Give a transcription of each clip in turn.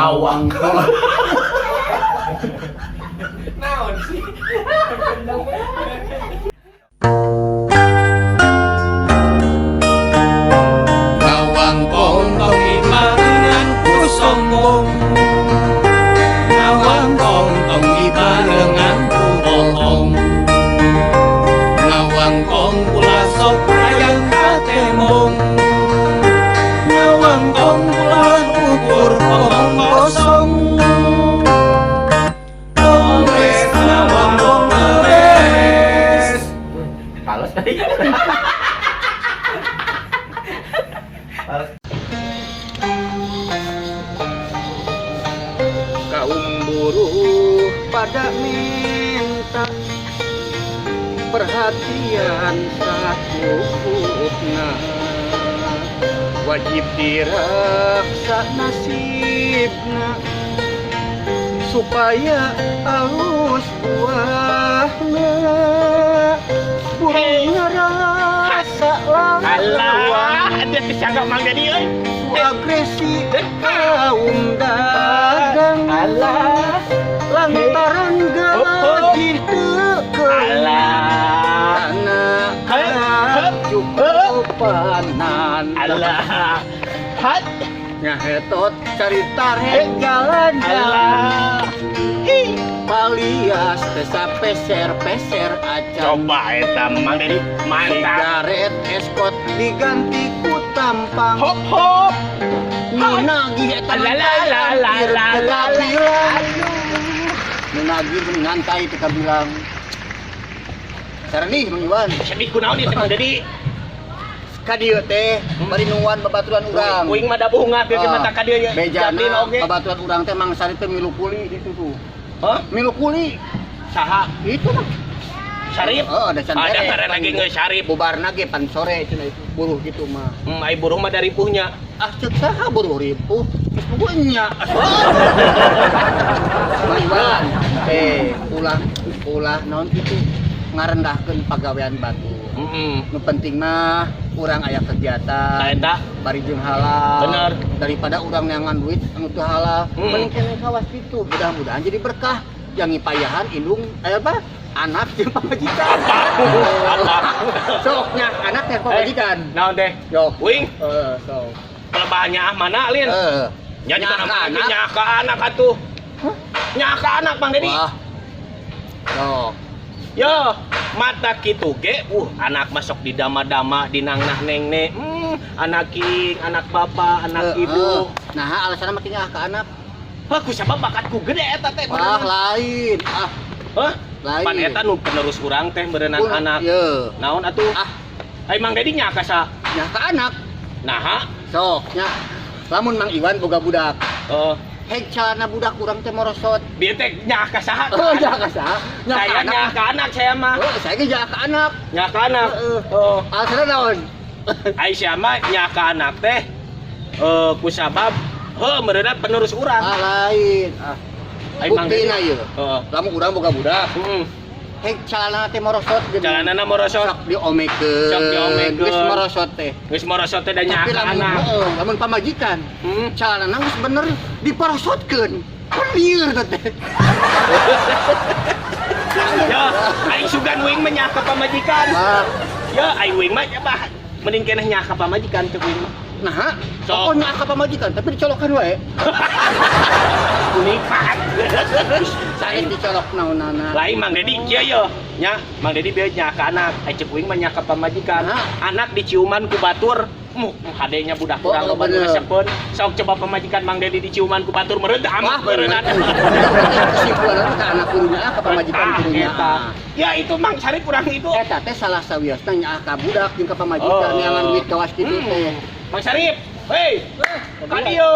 Ngawangkong. Naon sih? Ngawangkong tong dibarengan ku sombong. Ngawangkong tong dibarengan ku bohong. Ngawangkong ulah sok hayang katembong. Ngawangkong ulah ukur omong kosong. Tong geus ngawangkong geus. Halus tadi. Halus. Kaum buruh pada minta perhatian sacukupna, wajib direksa nasibna supaya alus buahna. Buruh ngarasa Alah, ada disangka Mang Dedi euy. ku agresi kaum dagang Alah. lantaran gaji teu Alah. karena cukupanan. Alah. Hat. Nyahetot carita rek jalan. Alah. Palias teh sapeser-peser acan. Coba eta Mang Dedi mantap. Sigaret eskot diganti ku tampang. Hop hop. Nu nagih eta La la la la la la la. bilang. Nu nagih ngantai teu kabilang. Sarenih, Mang Iwan. Sedih kunaon ieu teh, Mang Dedi? Ka dieu teh bari nungguan babaturan urang. Uing mah da bunga teh mata ka dieu ya. Bejana Jatin oge. Babaturan urang teh Mang Sarip teh milu kuli di situ. Hah? Milu kuli Saha? itu mah. Sarip? Oh, ada can Ada beres. ngaran lagi geus Sarip. Bubarna ge pan sore cenah itu buruh gitu mah. Ai buruh mah dari ripuhnya. Ah, ceuk saha buruh ripuh? Geus puguh nya. Mang Iwan, eh ulah ulah naon kitu ngarendahkeun pagawean batur. Nu penting mah urang aya kegiatan. Nah, eta. Bari jeung halal. Bener. Daripada urang neangan duit anu teu halal, mending keneh kawas kitu. Mudah-mudahan jadi berkah. Yang ngipayahan indung eh apa? Anak jeung pamajikan. Apa? Sok nya anak teh pamajikan. Naon teh? Yok. Wing, Heeh, sok. kelebahannya ah mana lin? Heeh. Nya di Nyak mana ka anak. Nya ka anak atuh. Hah? Nya ka anak, Bang Dedi. Wah. Sok. Yo, mata kitu ge, anak masuk di dama-dama di nangnah nengne. Anak king, anak bapak, anak Heeh. ibu. Nah, alasanna mah tinggal ke anak. Hah, ku sabab bakatku gede eta teh. Wah, lain. Ah, Hah? lain. Pan eta nu penerus urang teh berenang anak. Ye. Naon atuh? Ah, Ai Mang Dedi nya ka sa? Nya ka anak. Naha? Sok nya. Lamun Mang Iwan boga budak. Oh, Heg calana budak urang teh morosot. Bieu teh nya ka saha? Oh, nya ka saha? Nya ka Saya anak. nya ka anak saya mah. Oh, saya ge nya ka anak. Nya ka anak. Heeh. Oh. Alasanna naon? Ai sia mah nya ka anak teh ku sabab heuh meureunna penerus urang. Ah, lain. Ah. Ai Mang Dedi. Buktina ieu. Heeh. Lamun urang boga budak, Heeh. heg calana teh morosot geuning. Calanana morosot. Sok diomekeun. Sok diomekeun. Geus morosot teh. Geus morosot teh da nya Tapi ka lamun anak. heeh, lamun pamajikan, calanana geus bener diporosotkeun. Kan lieur teh. Ya, ai sugan uing mah nya ka pamajikan. Ah, Ya, ai uing mah ya bah mending keneh nya ka pamajikan cek uing mah. nah, Sok. pokoknya ka pamajikan tapi dicolokan wae. Unikat. Sanes dicolok naonana. Lain Mang Dedi kieu ye. Nya, Mang Dedi bieu nya ka anak, ai cek uing mah nya ka pamajikan. Nah. Anak diciuman ku batur, mu hadenya budak Oh, urang loba nu bener. resepeun. Sok coba pamajikan Mang Dedi diciuman ku batur meureun Wah, amat bener. meureun. Kesimpulanna ka anak kudunya ka pamajikan Ah, kudunya. eta. Ya itu Mang Sarip urang itu. Eta teh salah sawiosna nyaah ka budak jeung ka pamajikan Oh. neangan duit kawas kitu teh. Mang Sarip, hei, ka dieu.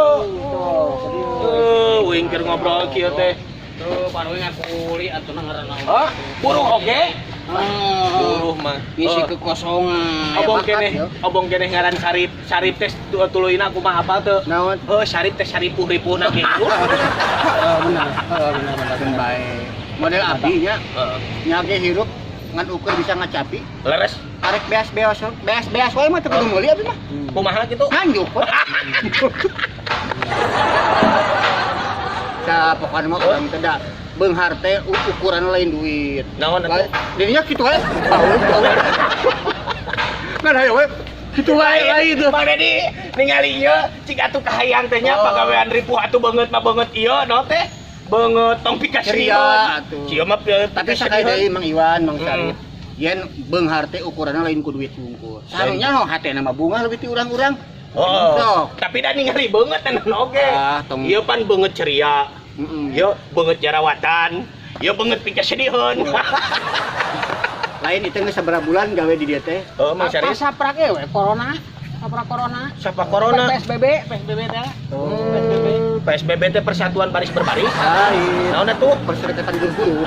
Uing keur ngobrol kieu teh. Tuh, paruing aku kuli atuh ngaranna. Hah? Buruh oge? Buruh mah. Ngisi Oh. kekosongan. Obong bakat, keneh, yo. obong keneh ngaran Sarip. Sarip teh tuluyna kumaha apal teu? Naon? Oh, Sarip teh saripuh-ripuhna kitu. Heeh, bener. Heeh, bener bener bener bae. Model abdi nya, Heeh. nya ge hirup ngan ukur bisa ngacapi. Leres. Arek beas-beas beas-beas wae mah teu kudu meuli abdi mah. Kumaha kitu? Nganjuk we. Sa pokokna mah urang teh da beunghar teh ukuran lain duit. Naon atuh? Dirinya kitu wae. Tahu tahu. Kan hayo we. Kitu wae lain tuh. Mang Dedi ningali ieu cik atuh kahayang teh nya Oh. pagawean ripuh atuh beungeut mah beungeut ieu no teh. Beungeut tong pikasediheun. Ceria atuh. Sia mah Tapi sakali deui Mang Iwan, Mang Sarip. Yen beunghar teh ukuranna lain ku duit wungkul. Sarunya ho hatena mah bunga leuwih ti urang-urang. Oh. Sok. Tapi da ningali beungeut tenan oge. Ah, tong. Ieu pan beungeut ceria. Heeh. Ieu beungeut jarawatan. Ieu beungeut pikasediheun. Lain itu geus sabaraha bulan gawe di dieu teh. Oh, Mang Sarip. Saprak we corona. Saprak corona. Siapa corona? PSBB, PSBB teh. PSBB. PSBB teh Persatuan Baris Berbaris. Lain. Naon atuh? Perserikatan guru-guru.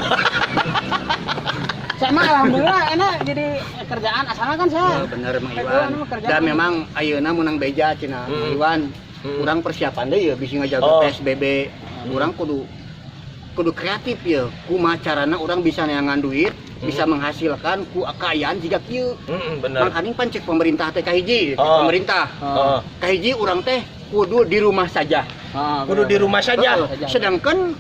Saya mah alhamdulillah enak jadi kerjaan asalnya kan saya. Oh, bener Mang Kerjaan Iwan. mah kerjaan. Dan memang ayeuna menang beja cenah Mang Iwan. Urang persiapan deui ya bisa ngajaga PSBB. Urang kudu kudu kreatif ya. Kumaha carana urang bisa neangan duit, bisa menghasilkan ku kaayaan jiga kieu. Bener. Mangkaning pan cek pemerintah teh kahiji, cek Oh. pemerintah. Oh. Kahiji urang teh kudu di rumah saja. Ah, Kudu di rumah saja. Heeh. Sedangkan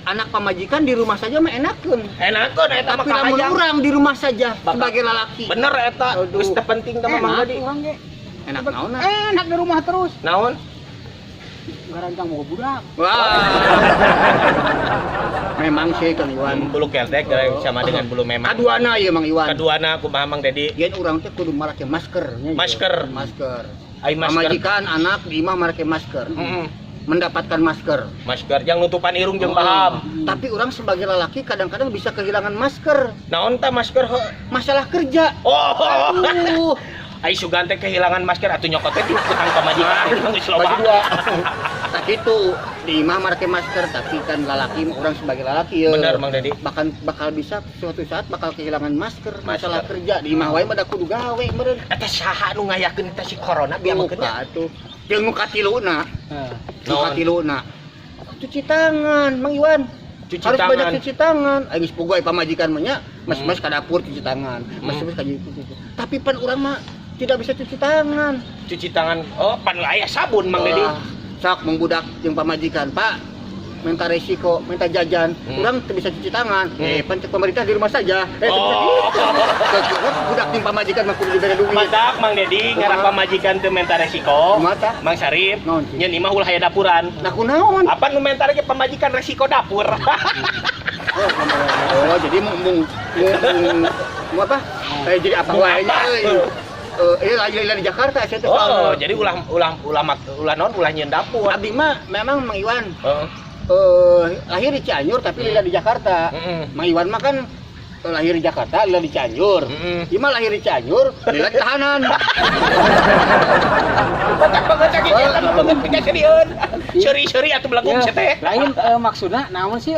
anak pamajikan di rumah saja mah enakeun. Enakeun eta mah Tapi lamun kahayang. urang di rumah saja Bakal- sebagai lalaki. Bener eta, Aduh. geus teu penting teh mah Mang Enak Dedi. urang ge. Enak naonna? Enak di rumah terus. Naon? Garancang boga budak. Wah. Memang sih Kang Iwan. Bulu keldek sama dengan bulu memang. Kaduana ieu Mang Iwan. Kaduana kumaha Mang Dedi? Yen urang teh kudu make masker nya. Masker. Masker. Ai masker. Pamajikan anak di imah make masker. Heeh. Mendapatkan masker. Masker yang nutupan irung jeung paham. Tapi orang sebagai lelaki kadang-kadang bisa kehilangan masker. Naon tah masker heuh? Masalah kerja. Oh. Aduh. Ai sugan teh kehilangan masker atuh nyokot teh kutang pamajikan geus loba. Bagi dua. Tak itu di imah make masker tapi kan lalaki mah orang sebagai lalaki ya. Bener Mang Dedi. Bahkan bakal bisa suatu saat bakal kehilangan masker, masalah Masker. kerja di imah wae mah da kudu gawe meureun. Eta saha nu ngayakeun eta si corona biar Buka meukeun atuh. Jeung nu katiluna, nu Naon? katiluna. Cuci tangan, Mang Iwan. Cuci Harus tangan. banyak cuci tangan. Aing geus puguh aya pamajikan mah nya, mas-mas ka dapur cuci tangan, mas-mas ka dieu cuci. Tapi pan urang mah tidak bisa cuci tangan. Cuci tangan. Oh, pan aya sabun Mang Dedi. Wah, sok mengbudak jeung pamajikan, Pak. Minta resiko, minta jajan, urang teu bisa cuci tangan. Pan cek pemerintah di rumah saja. Teu bisa Oh. gitu. Keukeuh budak jeung pamajikan mah kudu dibere duit. Mantap Mang Dedi ngarah pamajikan teu menta resiko. Kumaha tah? Mang Sarip, Naon, Ci? nyeun imah ulah aya dapuran. Nah kunaon? Apa nu menta ge pamajikan resiko dapur? Oh, jadi mung mung mung mung apa? Jadi apa Mung wae nya apa? euy. Lagi lagi di Jakarta saya teh. Oh, jadi ulah ulah ulah ulah naon ulah nyieun dapur. Abdi mah memang Mang Iwan Heeh. lahir di Cianjur tapi lila di Jakarta. Mang Iwan mah kan lahir di Jakarta, lila di Cianjur. Ieu mah lahir di Cianjur, lila di tahanan. Batak banget sakit eta mah banget pikasediheun. Seuri-seuri atuh belagung Ya, sia teh. lain maksudna naon sih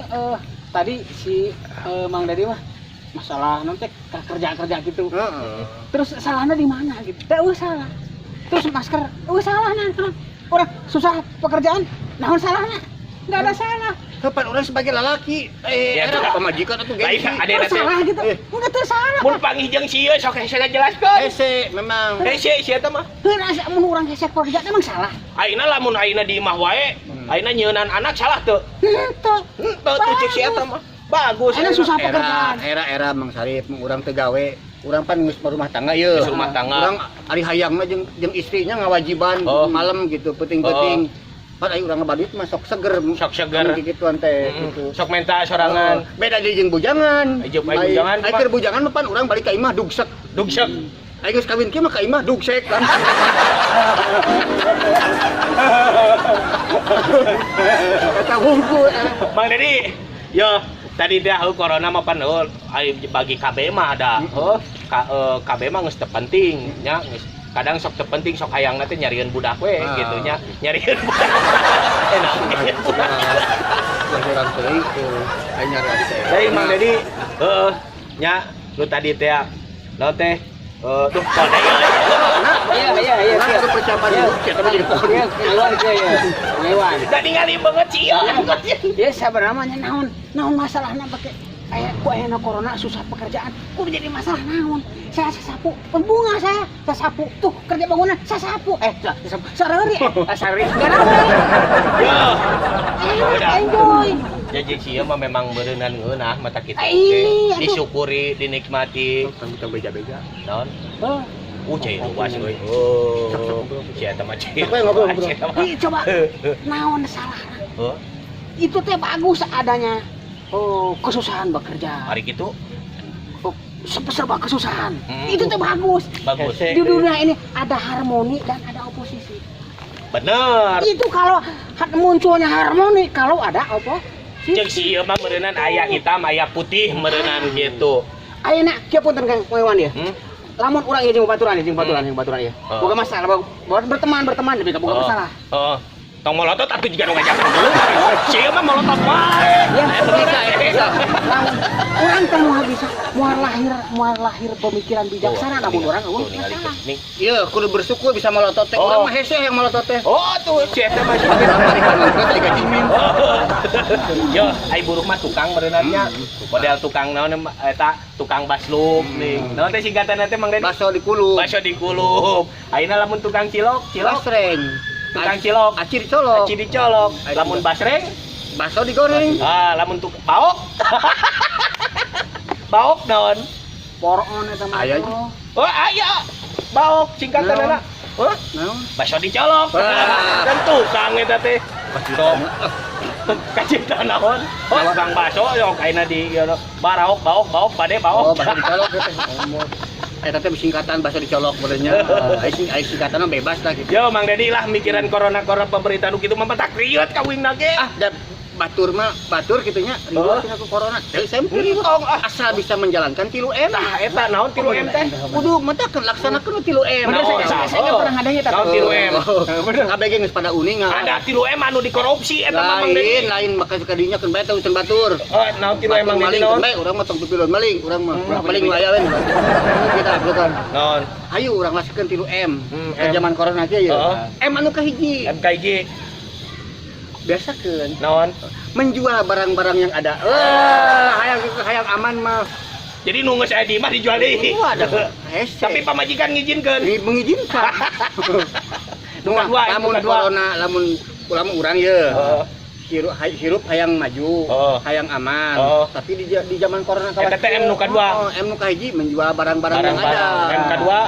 tadi si Mang Dedi mah masalah nanti kerja-kerja gitu. Heeh. Terus salahnya di mana gitu? Teu eueuh salah. Terus masker, eueuh salah nah. Orang susah pekerjaan, naon salahnya? Enggak ada salah. Kapan orang sebagai lelaki Ya, era tuh. pamajikan atuh Lain gengsi. ada Terus teh. salah gitu. Enggak tuh salah. Mun panggih jeung sieun sok hese ngajelaskeun. Hese memang. Hese sia teh mah. Heuh asa mun urang hese pekerjaan emang salah. Ayeuna lamun ayeuna di imah wae, ayeuna nyeunan anak salah teu? Henteu. Henteu tuh cek si eta mah. Bagus. Ayeuna susah Era pekerjaan. era era Mang Sarip mun urang teu gawe, urang pan geus berumah tangga ye. Geus rumah tangga. Urang ari hayangna jeung jeung istrinya ngawajiban Oh. malam gitu, penting-penting. Pan ari urang ngabaduit mah sok seger. Sok seger. Mun kikituan teh gitu. Sok menta sorangan. Oh, beda deui jeung bujangan. Ai jeung ai bujangan, Ai Pak. keur bujangan mah pan urang balik ka imah dugsek. Dugsek. Ai geus kawin kieu mah ka imah dugsek kan. Eta hungkul. Bang Dedi, yo tadi teh heuh corona mah pan heuh ai bagi KB mah ada. Heuh, KB mah geus teu penting nya geus kadang sok teu penting sok hayangna teh nyarieun budak we Ah. gitu nya. Nyarieun budak. Enak. Urang teuing tuh. Ai nyari teh. Jadi Mang Dedi, heeh, nya nu tadi teh naon teh duh kode euy. Iya iya iya. Urang kudu persiapan dulu, sia teh mah jadi pohon. Iya, keluar iya iya. Mang Iwan. Da ningali banget sih ya. Ya sebenarnya naon naon masalahna pakai Aya ku ayana corona susah pekerjaan, kudu jadi masalah naon? Saya sasapu, pembunga saya sasapu tuh kerja bangunan sasapu, sasapu sarari, sarari enggak naon. Yo. Enak, enjoy. Jadi sih mah memang beureunan ngeunah mata kitu Ih, oge. Aduh. Disyukuri, dinikmati. Tong beja-beja. Naon? Cai luas euy. Oh. Si eta mah cai. Sok we ngobrol, ngobrol. Si eta mah. Ih, coba naon salahna? Heuh, Itu teh bagus adanya. Oh, kesusahan bekerja. Hari kitu Oh, serba kesusahan. Itu teh bagus. Bagus. Di dunia ini ada harmoni dan ada oposisi. Bener. Itu kalau munculnya harmoni kalau ada oposisi. Cek si ieu mah meureunan aya hitam, aya putih meureunan gitu. Ayeuna kieu, punten Kang Iwan ya. Lamun urang ieu jeung baturan, jeung baturan, jeung baturan ya. Oh. Boga masalah, berteman berteman tapi boga Oh. masalah. Oh. Tong molotot atuh jiga nu ngajakan dulu. Si ieu mah molotot wae. Ya, Bisa, bisa. Lamun urang teh moal bisa, moal lahir pemikiran bijaksana lamun urang euweuh Tuh, ningali masalah. Nih. Iya, kudu bersyukur bisa molotot teh. Oh. Urang mah hese yang molotot teh. Oh, tuh si eta mah. Tapi kamari kan nongkrong tadi gaji min. Oh. Yo, ai buruh mah tukang meureunan. Model tukang naon eta, tukang baslup nih. Naon teh singkatan teh, Mang Dedi? Baso dikulub. Baso dikulub. Ayeuna lamun tukang cilok, cilok, Basreng. Tukang cilok, Aci dicolok. Aci dicolok. Aci. Lamun basreng, Baso digoreng. Ah, lamun tuk baok. Baok naon? Poron eta mah. Aya. Oh, aya. Baok singkatan Naon? anak. Hah? Naon? Baso dicolok. Wah. Kan tukang eta teh. Sok. Kacita naon? Oh, tukang baso yo ayeuna di ieu baraok baok baok bade Oh, baok. baso dicolok teh. Eta teh singkatan baso dicolok bolehnya. Ai singkatan mah bebas lah gitu. Yo Mang Dedi lah, mikiran corona-corona pemerintahan nu kitu mah matak rieut ka uing ge. Ah, da batur mah batur kitu nya Oh. riweuh cenah ku corona. Teu sempit. Entong ah. Asal bisa menjalankan 3M. Tah eta naon 3M teh? Kudu mentakeun laksanakeun 3M. Bener, Naon, saya tah? pernah ngadenge eta. Naon 3M? Bener. Kabeh ge geus pada uning ah. Ada 3M anu dikorupsi eta mah, Mang Lain, Dedi. lain maka kadinya keun bae teh urusan batur. Oh, naon 3M, Mang Dedi, Maling naon? keun bae urang mah tong pipilun maling, urang mah. Maling nu aya we. Kita bukan. Naon? Ayo urang laksanakeun 3M. Hmm, Ke M. zaman corona aja ya. Heeh. M anu kahiji. MKG Biasakeun naon? Menjual barang-barang yang ada. Eh, hayang hayang aman mah. Jadi nu geus aya di imah dijual deui. Waduh, hese. Tapi pamajikan ngizinkeun. Ini mengizinkan. Nu kadua, nu Lamun kadua. corona, lamun lamun urang ye. Heeh. Hirup, hirup hayang maju, Oh. hayang aman. Oh. Tapi di zaman corona Eta teh M nu kadua. Oh, M nu kahiji menjual barang-barang yang ada. Barang-barang. M kedua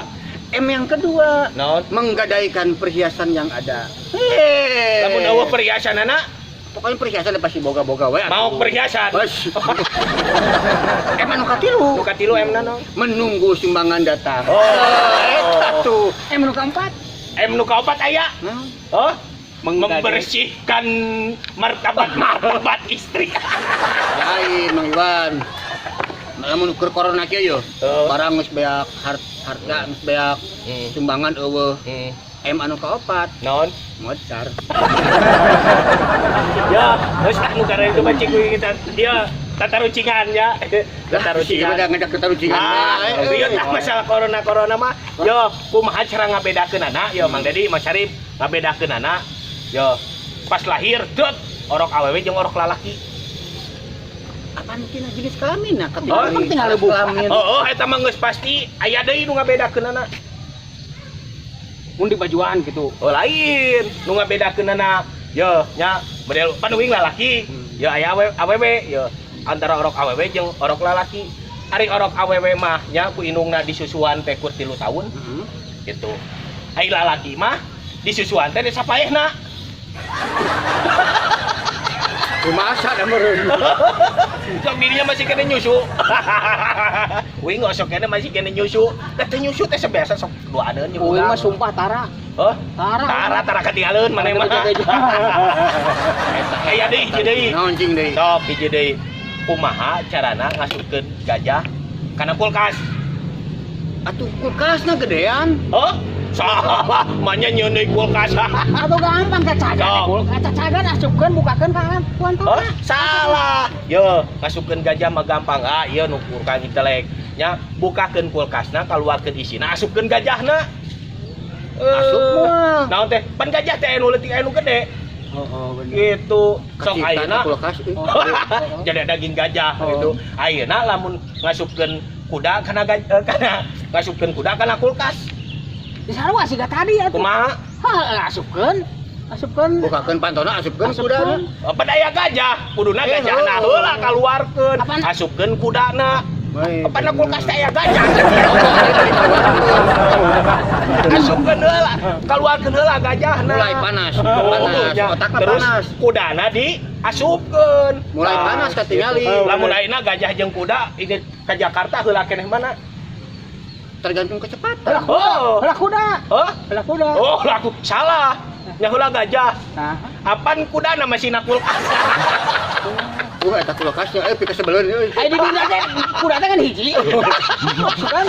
M yang kedua naon? menggadaikan perhiasan yang ada. Hei. Lamun euweuh perhiasanana? Pokoknya perhiasan pasti boga-boga we. Mau perhiasan. Bas. M anu katilu. Nu katilu M na naon? Menunggu sumbangan datang. Oh. Eta tuh. M nu keempat. M nu kaopat aya. Naon? Oh, Menggadai. membersihkan martabat martabat istri. Lain, Mang Iwan. Lamun ukur corona kieu yo. Oh. Barang geus beak, harta geus beak, sumbangan euweuh. M anu kaopat, Naon? modar. Ya, geus ah nu karena itu mah cik kita dia tatarucingan ya. Tatarucingan. Tatarucingan. Udah ngajak tatarucingan. Ah, Bae, rieut euy. ah masalah corona-corona mah. Yo, kumaha cara ngabedakeunana? Yo, Mang Dedi, Mas Syarif, ngabedakeunana. Yo, pas lahir deut orok awewe jeung orok lalaki. Apaan tina jenis kelamin nah ketika Oh, emang tinggal buka. kelamin. Oh, eta mah geus pasti aya deui nu ngabedakeunana. Mun di bajuan gitu. Oh, lain, nu ngabedakeunana. Yo, nya model pan uing lalaki. Yo aya awewe, yo antara orok awewe jeung orok lalaki. Ari orok awewe mah nya ku indungna disusuan teh kur 3 tahun Heeh. gitu. Ari lalaki mah disusuan teh sapaehna. Kumaha da meureun. Sok dirinya masih kena nyusu. Uing sok kena masih kena nyusu. Da teh nyusu teh sebiasa sok duaneun jeung Uing urang. mah sumpah tara. Oh, Tara. tara tara katinggalin maneh mah. Aya deui hiji deui. Naon cing deui? Sok hiji deui. Kumaha carana ngasupkeun gajah kana kulkas? Atuh kulkasna gedean. Oh, salah, manya nyeun deui kulkas. Atau gampang cacagan Sok. kulkas cacagan asupkeun bukakeun ka Oh, tuan. salah. Yo, ngasupkeun gajah mah gampang. Ah, ieu nu kurang intelek. Nya, bukakeun kulkasna, kaluarkeun isina, asupkeun gajahna. Asup mah. Naon teh? Pan gajah teh anu leutik anu gede. Oh, bener. Gitu. Sok Kacita ayeuna teh kulkas euy. jadi daging gajah Oh. gitu. Ayeuna lamun ngasupkeun kuda kana kana ngasupkeun kuda kana kulkas. Di sarua siga tadi atuh. Kumaha? Hah, asupkeun. Asupkeun. Bukakeun pantona asupkeun kudana. Apa daya gajah? Kuduna Eh, gajahna heuh. heula kaluarkeun. Apaan? Asupkeun kudana. Baik, Apa na bener. kulkas teh aya gajah? Asupkeun heula, kaluarkeun heula gajahna. Mulai panas, Oh, panas, ya. otakna Terus panas. kudana diasupkeun. Mulai Nah, panas katingali. gitu. Lamun ayeuna gajah jeung kuda ini ke Jakarta heula keneh mana? Tergantung kecepatan. Oh. Heula kuda. Hah? Heula kuda. Oh, laku salah. Nya heula gajah. Nah, Apan kudana masih na kulkas. Eta kulkasnya pikasebeleun euy. ai di dunia teh kuda teh kan hiji. Kan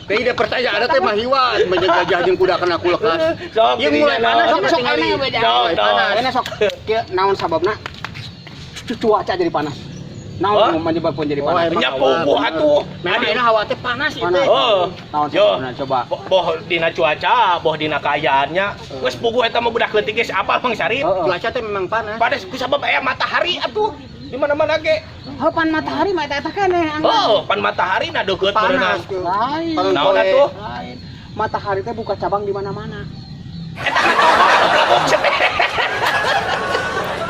Teh ide pertanyaan teh mah hiwa menjaga gajah jeung kuda kana kulkas. Sok Ieu mulai panas sok sok tinggali. enak beda. Sok, Panas. Enak sok kieu naon sababna? Cuaca jadi panas. Oh? Naon menyebabkan jadi Oh, panas? emang Nya hawa, puguh bener. atuh. Memang enak hawa teh panas itu. Panas. Oh. Naon Yo. sababna coba? Boh dina cuaca, boh dina kaayaannya. Geus puguh eta mah budak leutik geus apal Mang Sarip. Heeh. Cuaca teh memang panas. Panas ku sabab aya matahari atuh. Di mana-mana ge. Heuh pan matahari mah eta eta keneh. Oh, pan matahari na deukeut Panas. berenang. Lain. Panas Naon poe. atuh? Lain. Matahari teh buka cabang di mana-mana. Eta mah tokoh atuh belakang cepet.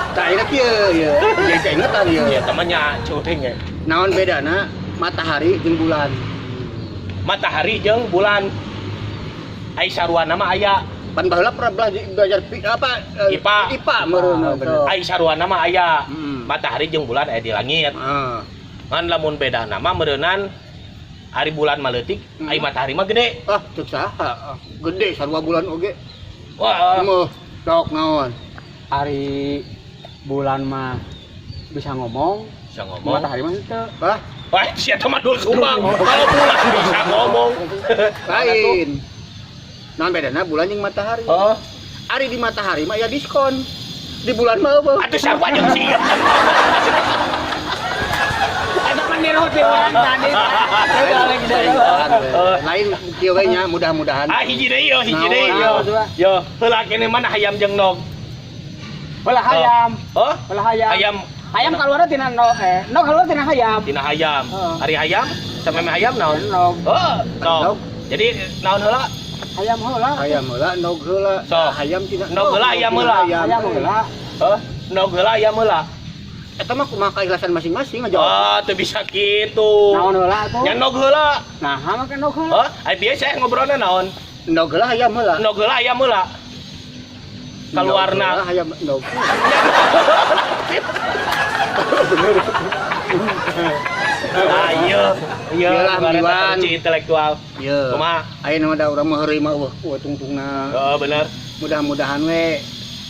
Tah ayeuna kieu ieu. Jadi keingetan ieu. Ya temannya curing ya. Naon bedana matahari jeung bulan? Matahari jeung bulan. Ai saruana mah aya. Pan baheula pernah belajar apa IPA. IPA meureun. Ah, bener. Ai saruana mah aya. Hmm. Matahari jeung bulan aya di langit. Heeh. Ngan lamun beda nama meureunan ari bulan mah leutik, ai matahari mah gede. Ah, cek saha? Gede sarua bulan oge. Wah, Meuh, sok naon? Ari bulan mah bisa ngomong, bisa ngomong. matahari mah henteu. Bah, Wah, si eta mah dul sumbang. Kalau bulan bisa ngomong. lain. Naon bedana bulan jeung matahari? Oh, Ari di matahari mah ya diskon. Di bulan mah eueuh. atuh sarua jeung sieun. Eta mah nirut di urang tadi. Lain kieu we nya mudah-mudahan. Ah, hiji deui yo, hiji deui yo. Naon, naon, Yo, heula kene mana hayam jeung nog. Heula hayam, Oh, heula hayam. hayam Hayam keluarna tina no no keluar tina hayam. tina hayam. Heeh. Ari hayam sampe meh hayam naon? Nog. Oh, nog. Nog. Jadi naon heula? Hayam heula. Hayam heula, nog heula. Sok. Hayam tina. Nog heula, hayam heula. Hayam heula. Heuh, nog heula hayam heula. Eta mah kumaha keikhlasan masing-masing ngajawab. Ah, teu bisa kitu. Naon heula atuh? Nya nog heula. Nah, make nog heula. Heuh, ai biasa ngobrolna naon? Nog heula hayam heula. Nog heula hayam heula. Kaluarna. Nog heula hayam nog. Ah, iya. Iya, Iyalah, bukan eta Iwan. kunci intelektual. Ieu. Kumaha? Ayeuna mah da urang mah heureuy mah eueuh eueuh tungtungna. Heeh, bener. Mudah-mudahan we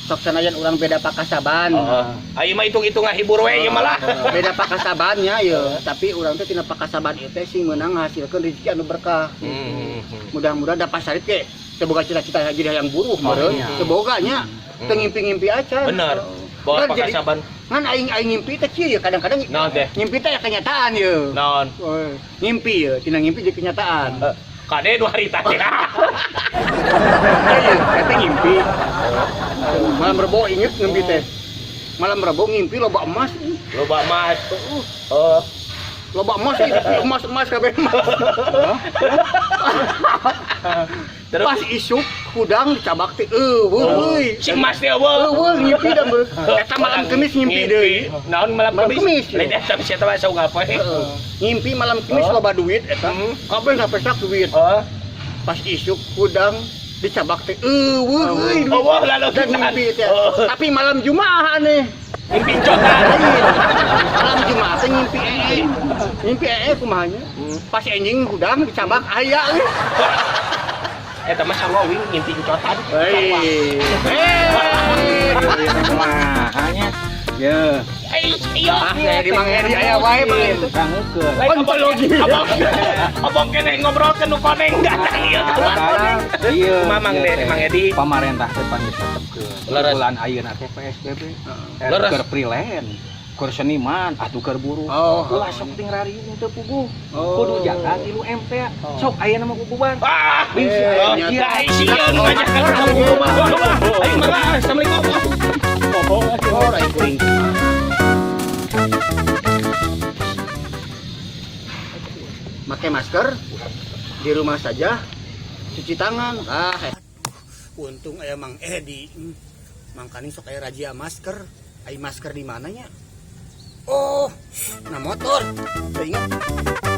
sok sanajan urang beda pakasaban. Heeh. Ayo mah hitung-hitung ngahibur we ieu mah lah. Beda pakasabannya ye, tapi urang teh tina pakasaban ieu teh sing meunang ngahasilkeun rezeki anu berkah. Mudah-mudahan da Pak Sarip ge teu boga cita-cita jadi hayang buruh meureun. iya. Teu boga nya. Teu ngimpi-ngimpi acan. Bener. Bawa Kan jadi- pakasaban. Ngan aing aing ngimpi teh kieu ye kadang-kadang Naon teh? ngimpi teh ya kenyataan ye. Naon? Oh, ngimpi ye, tina ngimpi jadi kenyataan. Kade dua hari tadi. Iya, eta ngimpi. Malam Rebo inget ngimpi teh. Malam Rebo ngimpi loba emas. Loba emas. Oh, Loba emas ih, emas emas kabeh emas. terus Pas isuk hudang dicabak teh eueuh euy. si emas teh eueuh. Eueuh ngimpi da beuh. Eta malam Kemis ngimpi deui. Naon malam Malam Kemis? Kemis, Lain eta bisa teh saunggal poe. Heeh. Ngimpi malam Kemis Oh. loba duit eta. Hmm. Kabeh ngapesak duit. Oh, Pas isuk hudang dicabak teh eueuh euy. duit. Eueuh lalu Dan ngimpi teh. Oh. Tapi malam Jumaah aneh. Ngimpi cotan. Lain. Malam Jumaah teh ngimpi ee. Ngimpi ee kumaha nya? Pas enjing hudang dicabak aya euy. Eta mah sarua wing ngimpi cotan. Hei. Hei. Mahanya. Ya. Eh, iya. Ah, saya di Mang Edi aya wae Mang Edi. Dangukeun. Lain ontologi. Abong kene ngobrolkeun nu koneng datang ieu keluar koneng. Iya. Kumaha Mang iya Dedi, teh. Mang Edi? Pamarentah teh pan geus tetepkeun. Leres. Bulan ayeuna teh PSBB. Leres. Keur freelance, keur seniman, atuh keur buruh. Oh. Ulah sok ting rariung teu puguh. Oh. Kudu jaga 3 M teh. Sok ayeuna mah kukuban. Ah, Bisi oh, aya ya, sieun ngajakan kamu. Ayo, mangga. Assalamualaikum. Oh, ai kuring. Pakai masker di rumah saja, cuci tangan. Ah, untung aya Mang Edi. Mangkaning sok aya razia masker. Ai masker di mananya? Oh, nah motor. Teu ingat.